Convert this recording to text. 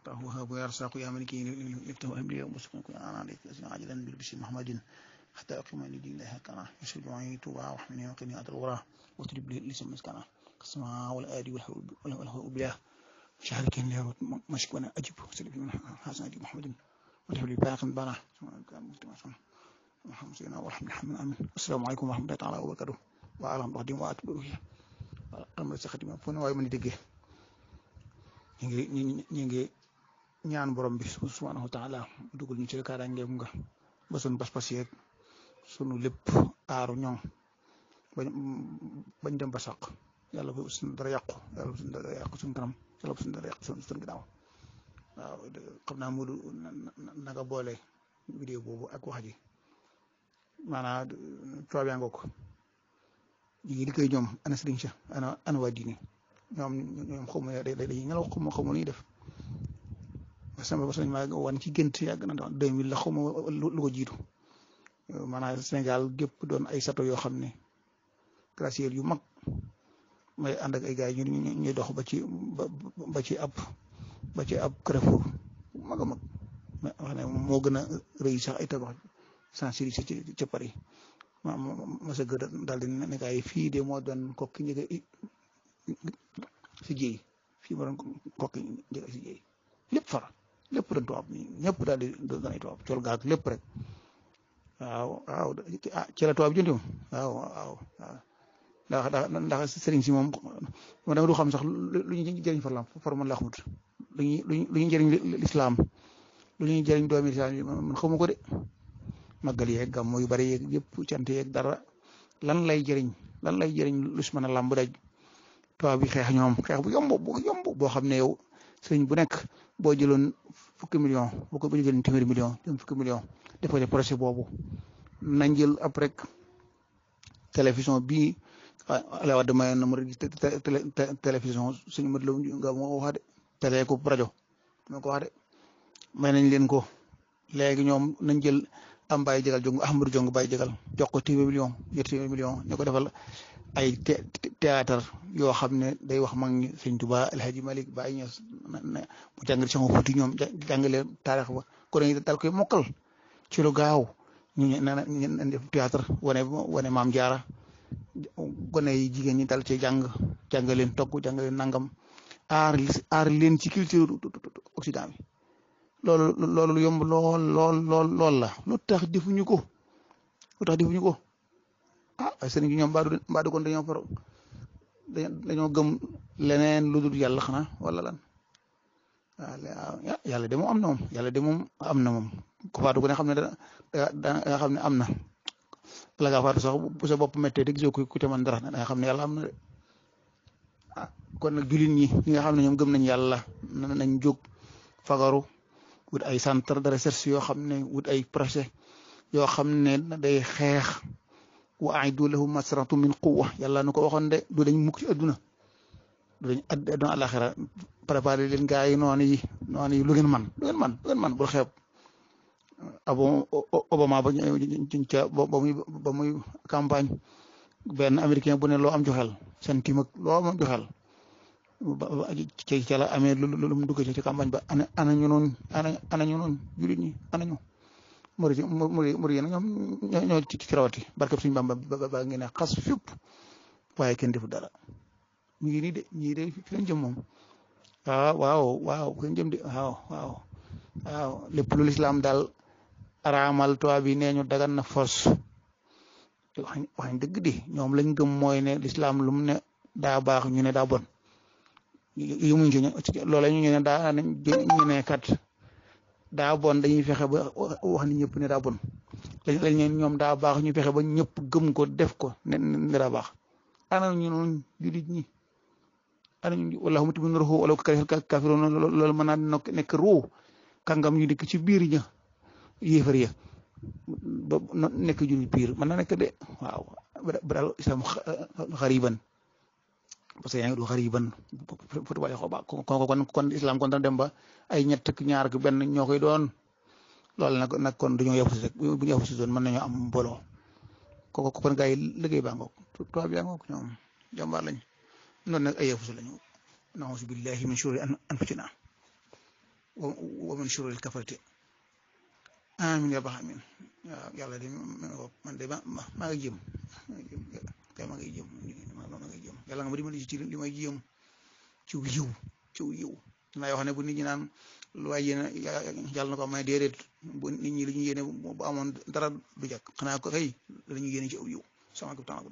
فتاه وهاب ويرزق يا ملكي لفته أهلي ومسكن كن أنا عليك عاجلا بالبشر محمد حتى أقيم لدين الله كنا يشهد معي توبا وحمني وقني أدر الورى وتريب لي لسم مسكنا السماء والآدي والهو بله شهر كان له مشك وانا أجب سلف من حسن أجب محمد والحول باق بنا محمد سيدنا ورحمة الله آمين. السلام عليكم ورحمة الله تعالى وبركاته وعلى الله وأتبعه أمر سخدمة فون واي من دقة ñi ñaan borom bi subhanahu wa ta'ala dugul ñu ci kaaraangeem nga ba sunu pas-pas yeeg sunu lépp aaru ñoŋ bañ dem ba sàq yàlla bu suñu dara yàqu yàlla bu suñu dara yàqu suñu kanam yàlla bu suñu dara yàqu suñu ginnaaw waaw xam naa Modou naka boole vidéo boobu ak wax ji maanaam tubaab yaa ngoog ñu ngi liggéey ñoom ana sëriñ sa ana waa diine ñoom xaw ma dañuy ñelaw xaw ma lu ñuy def sama bos lañ ma wan ci gént yàgg na 2000 la xaw ma lu ko jiitu maanaam Sénégal gépp doon ay sato yoo xam ne glacier yu mag may ànd ak ay gars yi ñuy dox ba ci ab Carrefour mag a mag wax ne moo gën a rëy sax ay tabax Champs-Élysées ca Paris ma sa gën daal di ne gars yi fii de moo doon kokki njëkk si jéey fii moo doon kokki njëkk si jéey lépp fara lépp doon tubaab ñëpp daal di doon ay tubaab col gaag lépp rek waaw ci la tubaab junti moom waaw ndax sëriñ si moom dama du xam sax lu ñuy jëriñ far man laa xamut lu ñuy jëriñ lislaam lu ñuy jëriñ doomi lislaam yi man xamu ko de màggal yeeg gàmmu yu bari yeeg yëpp cant yeeg dara lan lay jëriñ lu si mën a làmb daj tubaab bi xeex ñoom xeex bu yomb boo xam ne yow sëriñ bu nekk boo jëloon fukki million boo ko jëloon téeméeri million jëm fukki million defoo projet boobu nañ jël après télévision bii ala wa dama na mu télévision suñu mët la nga moo wax de télé ko rajo moo ko wax de may nañ leen ko léegi ñoom nañ jël am bàyyi jégal jong Ahmadou Jong bàyyi jégal jox ko téeméeri million ñetti téeméeri million ñu ko defal ay théâtre yoo xam ne day wax mag ñi Sëñ Tuubaa El Hadji Malick Baye Niass mu jàngal sama fuuti ñoom jàngale taarix ba ko ne dal koy mokkal ci lu gaaw ñu def théâtre wane Maam Jaara gone yi jigéen ñi dal ci jàngaleen togg jàngaleen nangam aar leen ci culture occident bi loolu lu yomb lool la lu tax defuñu ko ay sëriñ bi ñoom mbaadu kon dañoo gëm leneen lu dul yàlla xanaa wala lan yàlla de moom am na moom ko faatu ko ne xam ne da xam ne am na bala ngaa faatu sax bu sa bopp méttee te gisoo ku te man dara da nga xam ne yàlla am na de kon nag jullit ñi nga xam ne ñoom gëm nañ yàlla nañ jóg fagaru wut ay centre de recherche yoo xam ne wut ay projet yoo xam ne day xeex wa a'iddu lahum masratu min quwwa yàlla nu ko waxoon de du dañ mukk ci adduna àlaxira préparé leen gars yi noonu yi lu ngeen man bul xeeb Obama ba muy campagne benn américain bu ne loo am joxel centime ak loo am joxel ca la amee lu mu dugg ci campagne ba ana ñu noonu jullit ñi ana ñu Mouride ñoom ñoo ci rawati barkab suñu Bamba ba ngi ne xas fépp waaye kenn defu dara ñu ngi nii de ñii de fi lañ jëm moom waaw fi lañ jëm de waaw lépp lu lislaam daal araamal tubaab bi nee ñu dagan na force wax dëgg di ñoom lañ gëm mooy ne lislaam lu mu ne daa baax ñu ne daa bon yumuñ ci loola ñu ne daa ñu ne kat daa bon dañuy fexe ba wax ni ñëpp ne daa bon lañ ñoom daa baax ñu fexe ba ñëpp gëm ko def ko ne daa baax ana ñu noonu jullit ñi ana ñu wallaahu mutimmu nuurihi walaw karihal kaafiruun loolu mën naa nekk ruu kàngam ñu dikk ci biir ña yéefar ya ba nekk jullit biir mën na nekk de waaw ba daal islam xariban parce que yaa ngi du xariban fotu bàyyi xoo ba kon islam kon dana dem ba ay ñett ak ñaar ak benn ñoo koy doon loolu nag kon dañoo yàfu si rek bu ñu yàfu si doon mën nañoo am mbooloo kon gars yi liggéey baa ngoog tubaab yaa ngoog ñoom jàmbaar lañ noonu nag ay yàfu si lañu nauzu billahi min shururi anfusina wa min shururil kafarati amin ya bax amin waaw yàlla de man de maa ngi jëm maa ngi jëm yàlla nga ma dimbali ci li may jëm ciw yiw dinaa wax ne bu nit ñi naan lu waay yéene yàlla na ko may déedéet bu nit ñi li ñu yéene bu amoon dara du jàkk xanaa ko kay la ñu yéene ci aw yiw sama ko tànn